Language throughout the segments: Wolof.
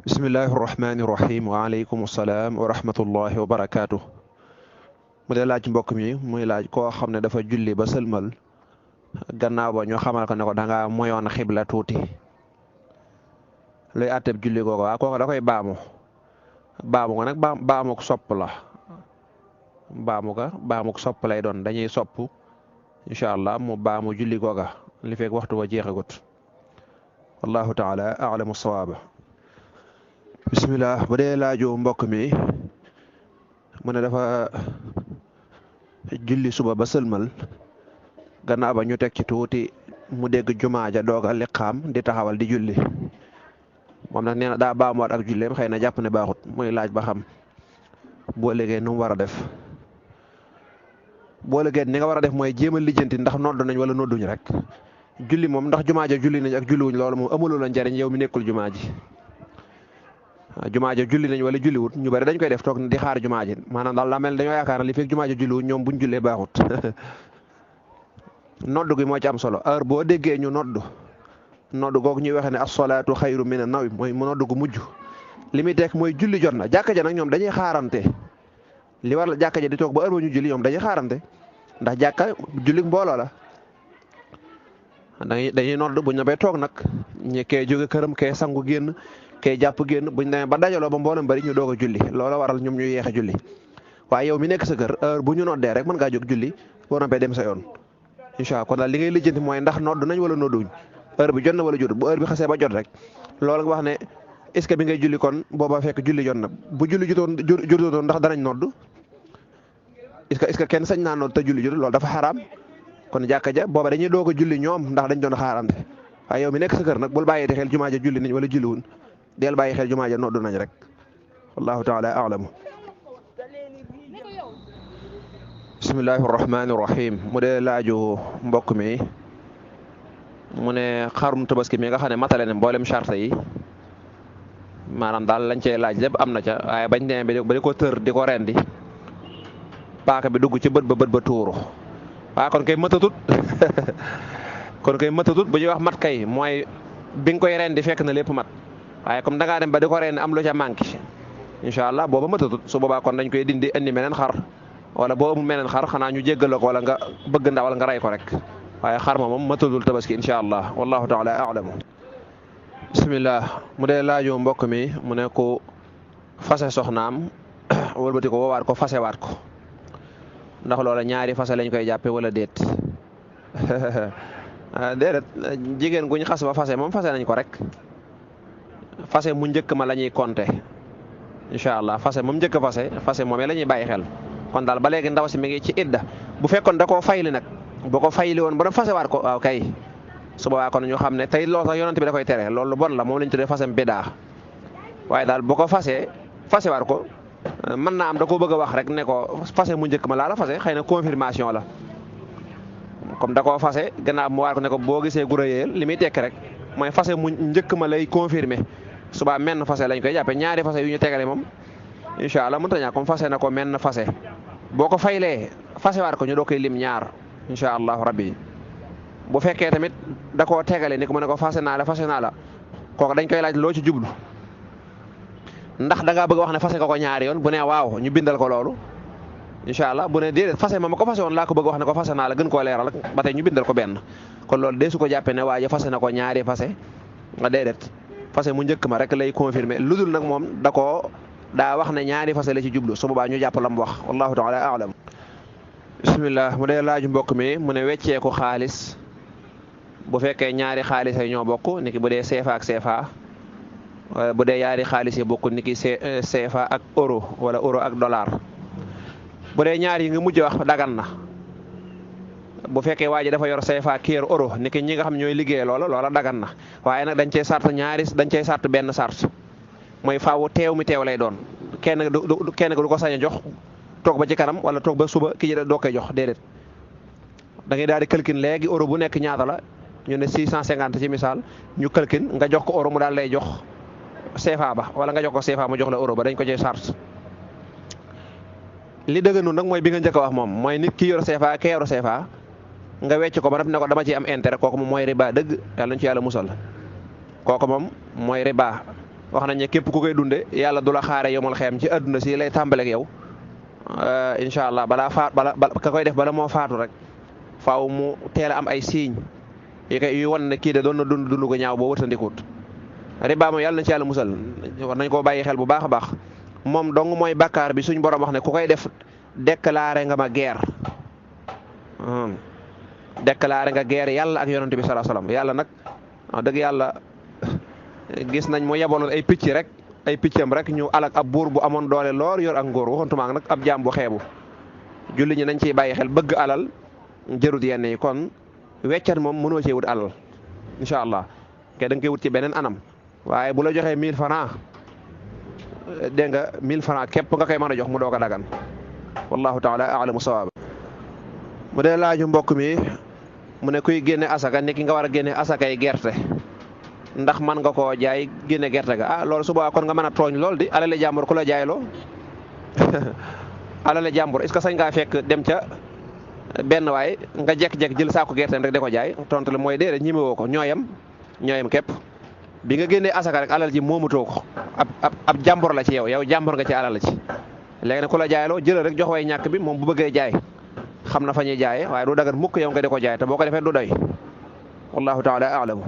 bismillahi irrahmani irrahim waaleykum salaam wa rahmatullahi wa barakaatu. mu dee laaj mbokk mi muy laaj koo xam ne dafa julli ba sëlmal gannaaw ba ñu xamal ko ne ko danga moyoon xibla tuuti luy àtteb julli googu waa kooku da koy baamu ko nag baamuk sopp la baamuk sopp lay doon dañuy sopp incha allah mu baamu julli googa li fekk waxtu wa jeexagut wallahu taala alamu sawaaba. bismillah bu dee laaju mbokk mi mu ne dafa julli suba ba sëlmal gannaaw ba ñu teg ci tuuti mu dégg jumaa ja doog a liqaam di taxawal di julli moom nag nee na daa baamuwaat ak julleem xëy na jàpp ne baaxut muy laaj ba xam boo léegee nu mu war a def boo léegee ni nga war a def mooy jéem a lijjanti ndax nodd nañ wala nodduñ rek julli moom ndax jumaa ja julli nañ ak julliwuñ loolu moom amuloo la njariñ yow mi nekkul jumaa ji jumaa ja julli nañ wala julliwut ñu bari dañ koy def toog di xaar jumaa ji maanaam daal la mel dañoo yaakaar ne li fekk jumaa ja julliwut ñoom buñ jullee baaxut nodd gi moo ci am solo heure boo déggee ñu nodd googu ñuy waxee ne as-salaatu xayru mina nawm mooy mu nodd gu mujj li muy tekk mooy julli jot na jàkka ja nag ñoom dañuy xaarante li war la jàkka ja di toog ba heure ba ñu julli ñoom dañuy xaarante ndax jàkka julli mbooloo la dañuy nodd buñ na bay toog nag ñi kee jóge këram kee sangu génn kee jàpp génn buñ demee ba dajaloo ba mboolem bari ñu doog a julli loola waral ñoom ñu yeex a julli waaye yow mi nekk sa kër heure bu ñu noddee rek mën ngaa jóg julli boo noppee dem sa yoon incha allah kon daal li ngay lijjanti mooy ndax nodd nañ wala nodduñ heure bi jot na wala jot bu heure bi xasee ba jot rek loolu nga wax ne est ce que bi ngay julli kon booba fekk julli jot na bu julli jotoon ndax danañ nodd est ce que kenn sañ naa nodd te julli jot loolu dafa xaraam kon jàkka ja booba dañuy doog a julli ñoom ndax dañ doon xaarante waaye yow mi nekk sa kër nag bul bàyyee xel jumaa ja julli nañ wala julliwun del bàyyi xel jumaa ja noddu nañ rek wallahu taala alamu. bismillahi rahmaani rahim mu dee laaju mbokk mi mu ne xarum tabaski mi nga xam ne matale ne mboolem charte yi maanaam daal lañ cey laaj lépp am na ca waaye bañ demee ba di ko tër di ko rendi paaka bi dugg ci bët ba tuuru waaye kon kay matatut bu ñuy wax mat kay mooy bi nga koy rendi fekk na lépp mat waaye comme da ngaa dem ba di ko rendi am lu ca manqué incha allah booba matatut su boobaa kon dañ koy dindi indi meneen xar wala boo amul meneen xar xanaa ñu jéggal ko wala nga bëgg ndawal nga rey ko rek waaye xar ma moom matadul tabaski incha allah wallahu taala alamu. bismillah mu dee laaju mbokk mi mu ne ko fase soxnaam wëlbati ko woowaat ko fasewaat ko ndax loola ñaari fase lañ koy jàppe wala déet déedéet jigéen guñ xas ba fase moom fase nañ ko rek fase mu njëkk ma la ñuy compter incha allah fase moom njëkk fase moomee la ñuy bàyyi xel kon daal ba léegi ndaw si mi ngi ci idda bu fekkoon da koo fayli nag boo ko fayli woon ba doon fasewaat ko waaw kay su boobaa kon ñu xam ne tey loolu sax yonent bi da koy tere loolu bon la moom lañ tuddee fasem bidaa waaye daal boo ko fasewaat ko mën naa am da koo bëgg a wax rek ne ko fase mu njëkk ma laa la fase xëy na confirmation la comme da koo fase gannaaw mu waar ko ne ko boo gisee gura yéyal li muy tekki rek mooy fase mu njëkk ma lay confirmer subaa menn fase lañ koy jàppe ñaari fase yu ñu tegale moom incha allah mënta ñaa comme fase na ko menn fase boo ko faylee fasewaat ko ñu doo koy lim ñaar incha allahu rabbi bu fekkee tamit da koo tegale ni ko mu ne ko fase naa la kooku dañ koy laaj loo ci jublu ndax da ngaa bëgg a wax ne fase nga ko ñaari yoon bu ne waaw ñu bindal ko loolu incha allah bu ne déedéet fase ma ko fase woon laa ko bëgg a wax ne ko fase naa la gën koo leeral ba tey ñu bindal ko benn kon loolu dee su ko jàppee ne waa ji fase na ko ñaari fase nga déedéet fase mu njëkk ma rek lay confirmer lu dul nag moom daa wax ne ñaari fase la ci jublu su boobaa ñu jàpp la mu wax wallahu taala alam. bismillah mu dee laaju mbokk mi mu ne wecceeku xaalis bu fekkee ñaari xaalis yi ñoo bokk niki bu dee CFA ak CFA bu dee yaari xaalis yi bokk niki CFA ak euro wala euro ak dollar bu dee ñaar yi nga mujj wax dagan na bu fekkee waa ji dafa yor CFA ki yor euro niki ñi nga xam ñooy liggéey loola dagan na waaye nag dañ cey sart benn sart mooy faaw teew mi teew lay doon kenn du ko sañ a jox toog ba ci kanam wala toog ba suba ki ji doo koy jox déedéet da ngay daal di calcul léegi euro bu nekk ñaata la ñu ne 650 ci misaal ñu calcul nga jox ko euro mu daal lay jox CFA ba wala nga jox ko CFA mu jox la euro ba dañ ko cay sart li dëgg noonu nag mooy bi nga njëkk a wax moom mooy nit ki yor CFA ke yor CFA nga wecc ko ba ne ko dama ciy am intérêt kooku moom mooy riba dëgg yàlla nañ ci yàlla musal kooku moom mooy riba wax nañ ne képp ku koy dunde yàlla du la xaare yomal xeyam ci àdduna si lay tàmbaleeg yow incha allah balaa faat bala ka koy def bala moo faatu rek faaw mu teel a am ay signes yu wan ne kii de doon na dund dund ko ñaaw boo wëtandikut riba moom yàlla na ci yàlla musal war nañ koo bàyyi xel bu baax a baax moom dong mooy bàkkaar bi suñ borom wax ne ku koy def déclaré nga ma guerre déclaré nga guerre yàlla ak yonent bi sallallahu alayhi wasallam yàlla nag wax dëgg yàlla gis nañ mu yebaloon ay picc rek ay piccam rek ñu alak ab buur bu amoon doole lool yor ak ngóor waxantumaak nag ab jaam bu xeebu julli ñi nañ ciy bàyyi xel bëgg alal jërut yenn yi kon weccat moom mënoo cee wut alal incha allah kay da nga koy wut ci beneen anam waaye bu la joxee 1000 francs dégg nga 1000 francs képp nga koy mën a jox mu doog a dagan wallahu taala alamu sawaaba mu dee laaju mbokk mi mu ne kuy génne asaka ni ki nga war a génne asakay gerte ndax man nga koo jaay génne gerte ga loolu su boobaa kon nga mën a tooñ lool di alale jàmbur ku la jaay loo alale jàmbur est-ce que sañ ngaa fekk dem ca benn waay nga jekk-jekk jël saako gerteem rek da ko jaay tontu la mooy déedéet ñime woo ko ñooyam képp bi nga génnee asaka rek alal ji moomatoo ko ab jàmbur la ci yow jàmbur nga ci alal ci léegi nag ku la jaayloo jëlal rek jox way ñàkk bi moom bu bëggee jaay xam na fa ñuy jaayee waaye du dagan mukk yow nga di ko jaay te boo ko defee du doy wallahu taala alamu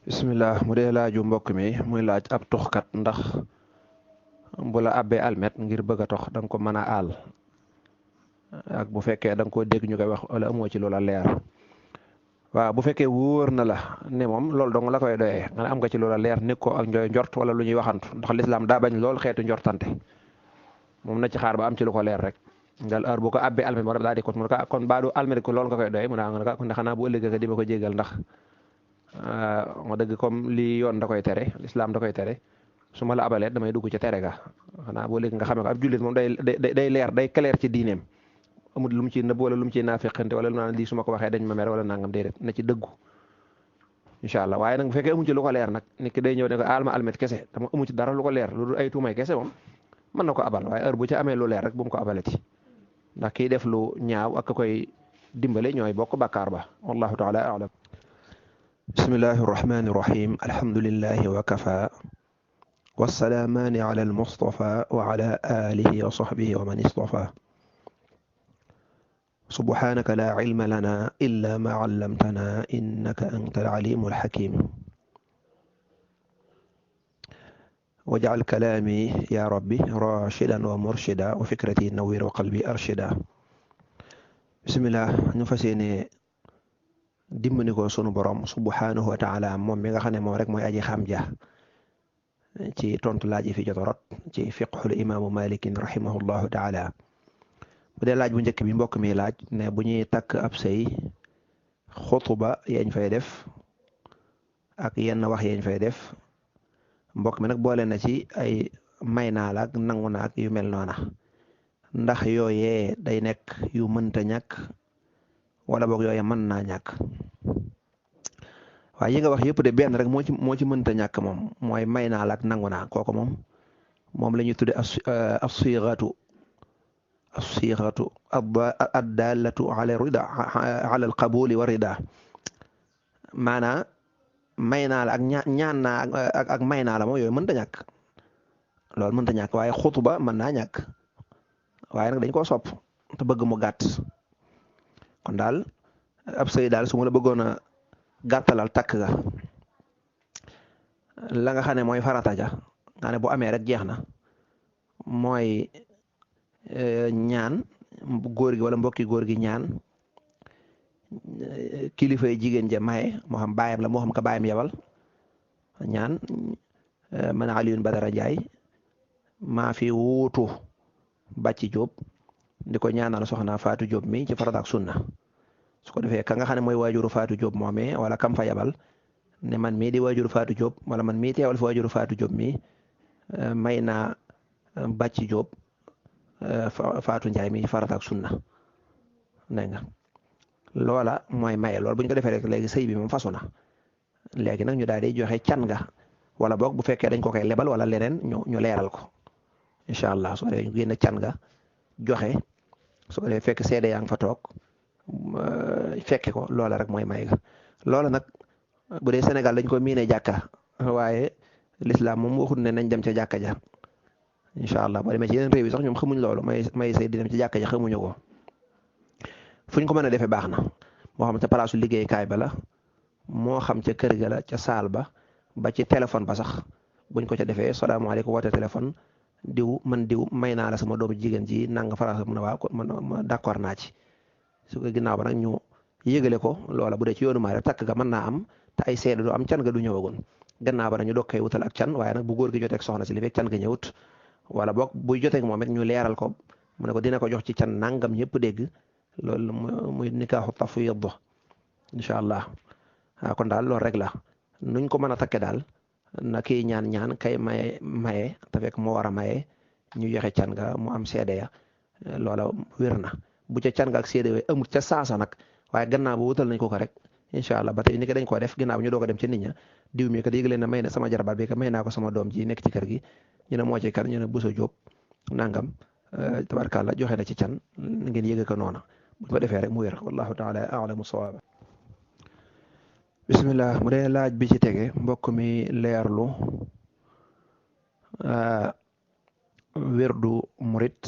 bismillah mu dee laaju mbokk mi muy laaj ab tuxkat ndax bu la abbee almet ngir bëgg a tox da nga ko mën a aal ak bu fekkee da nga koo dégg ñu koy wax wala amoo ci loola leer waaw bu fekkee wóor na la ne moom loolu dong la koy doyee nga am nga ci loola leer nekk ko ak njort wala lu ñuy waxantu ndax lislaam daa bañ lool xeetu njortante moom na ci xaar ba am ci lu ko leer rek dal heure bu ko abbee almet war daa di ko kon baadu almet ko loolu nga koy doyee mu daa nga kon xanaa bu ëllëgee di ma ko jégal ndax nga dëgg comme li yoon da koy tere lislaam da koy tere su ma la abalee damay dugg ci tere ga xanaa boo léegi nga xamee ko ab jullit moom day leer day clair ci diineem amul lu mu ciy nëbb wala lu mu ciy naafeqante wala lu naan lii su ma ko waxee dañ ma mer wala nangam déedéet na ci dëggu incha allah waaye nag bu fekkee amu ci lu ko leer nag nit ki day ñëw ne ko aal ma almet kese dama amu ci dara lu ko leer lu dul ay tuumay kese moom mën na ko abal waaye heure bu ci amee lu leer rek bu mu ko abaleti ndax kiy def lu ñaaw ak koy dimbale ñooy bokk bàkkaar ba wallahu taala a'lam bismillahi irrahmani irrahim alhamdulillahi wa kafa wasalaamaani ala almustafa wa ala alihi wa sahbihi wa man istafa subhanaka la ilma lana illa ma allamtana innaka anta alalimu alhakim waj'al kalami ya rabbi rashidan wa murshida wa fikrati nawwir wa qalbi arshida bismillah ñu fas yéene dimbali ko sunu borom subhanahu wa taala moom mi nga xam ne moom rek mooy aji xam ja ci tontu laaj yi fi jot a rot ci fiqhul imaamu malikin rahimahullahu taala bu dee laaj bu njëkk bi mbokk mi laaj ne bu ñuy takk ab sëy xutuba yañ fay def ak yenn wax yañ fay def mbokk mi nag boole na ci ay may naa la ak nangu na ak yu mel noona ndax yooyee day nekk yu mënta ñàkk wala boog yooye mën naa ñàkk waaye yi nga wax yëpp de benn rek moo ci mënta ñàkk moom mooy may naa la ak nangu naa kooku moom la ñuy tudde as-sighatu ad-dallatu ala rida ala al-qabuli wa rida maanaa may naa la ak ñaan naa ak may naa la moom yooyu mënta ñàkk loolu mënta ñàkk waaye xutuba mën naa ñàkk waaye nag dañ koo sopp te bëgg mu gàtt kon daal ab sëy daal su ma la bëggoon a gàttalal takk ga la nga xam ne mooy farata ja nga ne bu amee rek jeex na mooy ñaan góor gi wala mbokki góor gi ñaan kilifay jigéen ja maye moo xam baayam la moo xam ka baayam yabal ñaan man Alioune Badara Ndiaye maa fi wuutu Bàcci Jóob di ko ñaanal soxna Faatu Jóob mi ci farata ak sunna su ko defee ka nga xam ne mooy waajuru Faatu Jóob moomee wala kam fa yabal ne man mii di waajuru Faatu Jóob wala man mii teewal fi waajuru Faatu Jóob mi may naa Bàcci Jóob Faatu Njaay mi ci farata ak sunna dégg nga loola mooy maye loolu bu ñu ko defee rek léegi sëy bi moom fasu na léegi nag ñu daal di joxe can nga wala boog bu fekkee dañ ko koy lebal wala leneen ñu leeral ko incha allah su ko defee ñu génn can nga joxe su ko defee fekk seede yaa ngi fa toog fekke ko loola rek mooy may ga loola nag bu dee Sénégal dañ ko miine jàkka waaye lislaam moom waxut ne nañ dem ca jàkka ja incha allah boo demee ci yeneen réew yi sax ñoom xamuñ loolu may say di dem ci jàkka ja xamuñu ko fuñ ko mën a defee baax na moo xam ca palaasu liggéeykaay ba la moo xam ca kër ga la ca saal ba ci téléphone ba sax buñ ko ca defee salaamaaleykum woote téléphone diw may naa la sama doomu jigéen ji nanga farasa mun a waaw man d'accord naa ci su ko ginnaaw ba nag ñu yëgale ko loola bu dee ci yoonu maa rek takk ga mën naa am te ay seede du am can ga du ñëwagun gannaaw ba nag ñu doog koy wutal ak can waaye nag bu góor gi joteeg soxna si li fekk can ga ñëwut wala boog buy joteeg moom it ñu leeral ko mu ne ko dina ko jox ci can nangam ñëpp dégg loolu muy nikaaxu tafwiid incha allah kon daal loolu rek la nuñ ko mën a takke daal na kii ñaan kay maye te fekk moo war a maye ñu joxe can nga mu am seede ya loola wér na bu ca can nga ak seede yooyu amul ca saasa nag waaye gannaaw ba wutal nañ ko rek incha allah ba tey ni ko dañ koo def gannaaw ñu doog a dem ci nit ña diw mi kat yëgle na may na sama jarbaat bi ka may naa ko sama doom ji nekk ci kër gi ñu ne moo ci kan ñu ne Bousso Diop nangam tabarkàlla joxe na ci can ngeen yëge ko noona bu ko defee rek mu wér wallahu taala a'lamu sawaaba bismillah mu dee laaj bi ci tege mbokk mi leerlu wirdu murit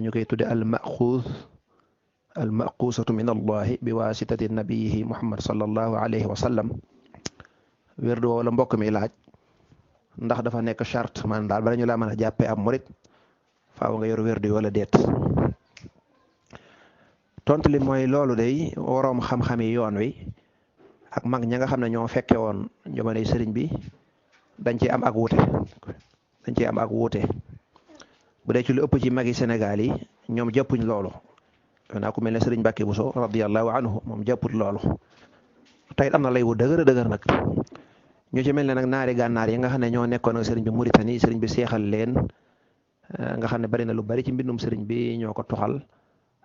ñu koy tudde al maxuusatu min allahi bi wasitati nabiyihi muhammad sallallahu alayhi wa sallam wirdu wala mbokk mi laaj ndax dafa nekk charte man daal bala ñu laa mën a jàppee ab murit faaw nga yor wirdu wala déet tontu li mooy loolu day waroom xam-xami yoon wi ak mag ña nga xam ne ñoo fekke woon jamonoy sëriñ bi dañ ci am ak wuute bu dee ci lu ëpp ci magi Sénégal yi ñoom jàppuñ loolu naa ku mel ne sëriñ Mbàkke Buso radiyallahu anhu moom jàpput loolu tey am na lay wu dëgër nag ñu ci mel ne nag naari gànnaar yi nga xam ne ñoo nekkoon ak sëriñ bi Mauritanie sëriñ bi seexal leen nga xam ne bari na lu bari ci mbindum sëriñ bi ñoo ko toxal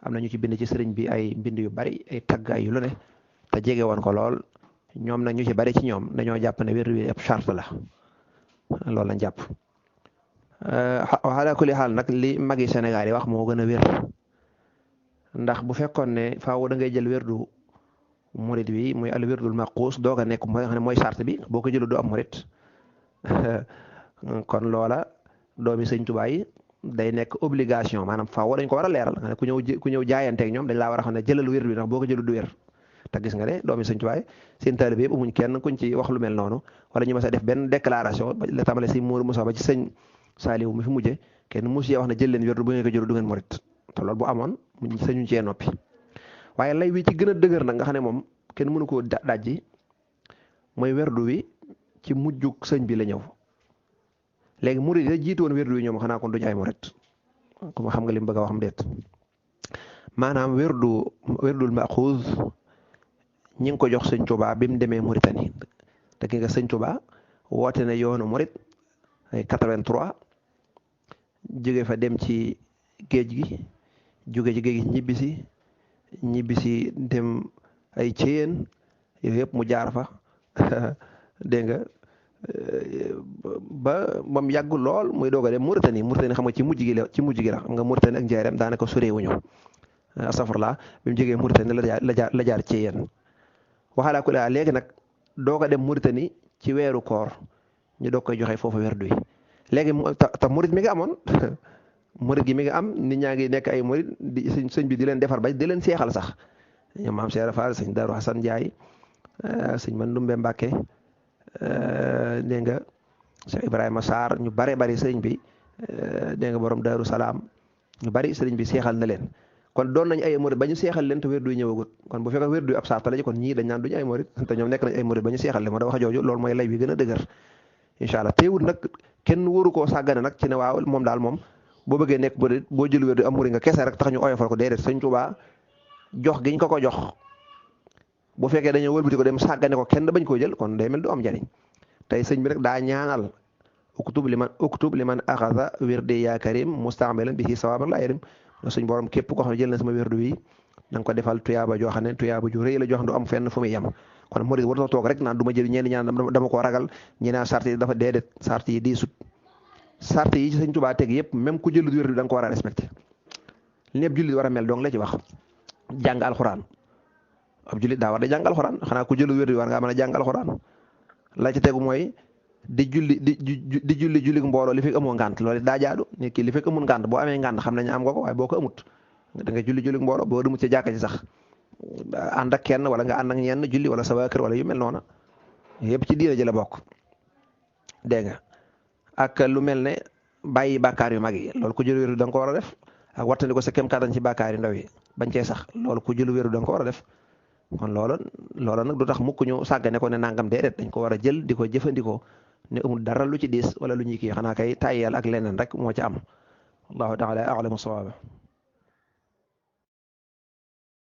am na ñu ci bind ci sëriñ bi ay mbind yu bari ay tagg ay yu lu ne te jege woon ko lool ñoom nag ñu ci bari ci ñoom dañoo jàpp ne wér wi ab charte la loolu lañ jàpp ala kulli xaal nag li magi Sénégal yi wax moo gën a wér ndax bu fekkoon ne faaw da ngay jël wérdu murit bi muy al wérdul maquus doog a nekk mooy xam ne mooy charte bi boo ko jëlu du am murit kon loola doomi sëñ Tuubaa yi day nekk obligation maanaam faaw dañ ko war a leeral nga ne ku ñëw jaayanteeg ñoom dañ laa war a xam ne jëlal wér bi ndax boo ko jëlu du wér te gis nga ne doomi sëñ Tuubaa seen taalibe yëpp amuñ kenn kuñ ci wax lu mel noonu wala ñu mas a def benn déclaration la tamale si Mourou Moussa ba ci sëñ Saaliw mi fi mujje kenn musu wax ne jël leen wér bu ngeen ko jëlu du ngeen murit te loolu bu amoon sañuñ cee noppi waaye lay wi ci gën a dëgër nag nga xam ne moom kenn mënu koo dajji mooy werdu wi ci mujjug sëñ bi la ñëw léegi murit yi jiitu woon werdu wi ñoom xanaa kon duñu ay murit ku ma xam nga li mu bëgg a wax am déet maanaam werdul maxuuz ñi ngi ko jox sëñ Tuubaa bi mu demee Mauritanie te ki nga sëñ Tuubaa woote na yoonu murit ay 83 jóge fa dem ci géej gi jóge ci géej gi ñibbisi dem ay Ceyeen yooyu yëpp mu jaar fa dégg nga ba mu yàgg lool muy doog a dem Mauritanie xam nga ci mujj gi la xam nga Mauritanie ak Njaaréem daanaka sorewuñu astafurlaa bi mu jógee Mauritanie la jaar Ceyeen waxalaa ku la léegi nag doog a dem Mauritanie ci weeru koor ñu doog koy joxe foofu werdu wi léegi te murit mi nga amoon murit gi mi nga am nit ñaa ngi nekk ay murit di sëñ bi di leen defar ba di leen seexal sax ñoom maam Cheikh Fall sëñ Darou Hassan Ndiaye sëñ Mandumbe Mbàkke dégg nga Cheikh Ibrahima Sarr ñu bare bari sëriñ bi dégg nga borom Darou Salaam ñu bari sëriñ bi seexal na leen kon doon nañ ay murit ba ñu seexal leen te wérdu ñëwagut kon bu fekkee wérdu ab saata la ji kon ñii dañ naan duñu ay murit te ñoom nekk nañ ay murit ba ñu seexal leen moo da wax jooju loolu mooy lay bi gën a dëgër incha allah teewul nag kenn waru koo sàggane nag ci ne waaw moom daal moom boo bëggee nekk boo jël wérdu am murit nga kese rek tax ñu oyofal ko déedéet sëñ Tuubaa jox giñ ko jox bu fekkee dañoo wëlbati ko dem sàggane ko kenn bañ koo jël kon day mel du am njariñ tey sëñ bi rek daa ñaanal uktub li man axada wirdi yaa karim mustamilan bihi sawaban la yarim suñ borom képp koo xam ne jël na sama wérdu wi na nga ko defal tuyaaba joo xam ne tuyaaba ju rëy la joo xam ne du am fenn fu muy yem kon murid warutoo toog rek naan du ma jël ñenn ñaan dama koo ragal ñi naan sart yi dafa déedéet sart yi di sut sart yi ci sëñ Tuubaa teg yëpp même ku jëlut wérdu da nga ko war a respecté li ñëpp jullit war a mel donc la ci wax jàng alxuraan ab jullit daa war da jàng alxuraan xanaa ku jëlut wérdu war ngaa mën a jàng alxuraan la ci tegu mooy di julli julli mbooloo li fi amoo ngànt loolu daa jaadu nit ki li fi amul ngànt boo amee ngànt xam nañu am nga ko waaye boo ko amut da nga julli mbooloo boo demut ci jàkka ji sax ànd ak kenn wala nga ànd ak ñenn julli wala sa waa kër wala yu mel noona yëpp ci diina ji la bokk dégg nga ak lu mel ne bàyyi bàkkaar yu mag yi loolu ku jël wéru da nga ko war a def ak wattandi ko sa kem kàttan ci bàkkaar yu ndaw yi bañ cee sax loolu ku jël wéru da nga ko war a def kon loola nag du tax mukk ñu sàggane ko ne nangam déedéet dañ ko war a jël di ko jëfandikoo ne amul dara lu ci diis wala lu ñuy kii xanaa kay tàyyeel ak leneen rek moo ci am wallahu taala a'lamu sawaaba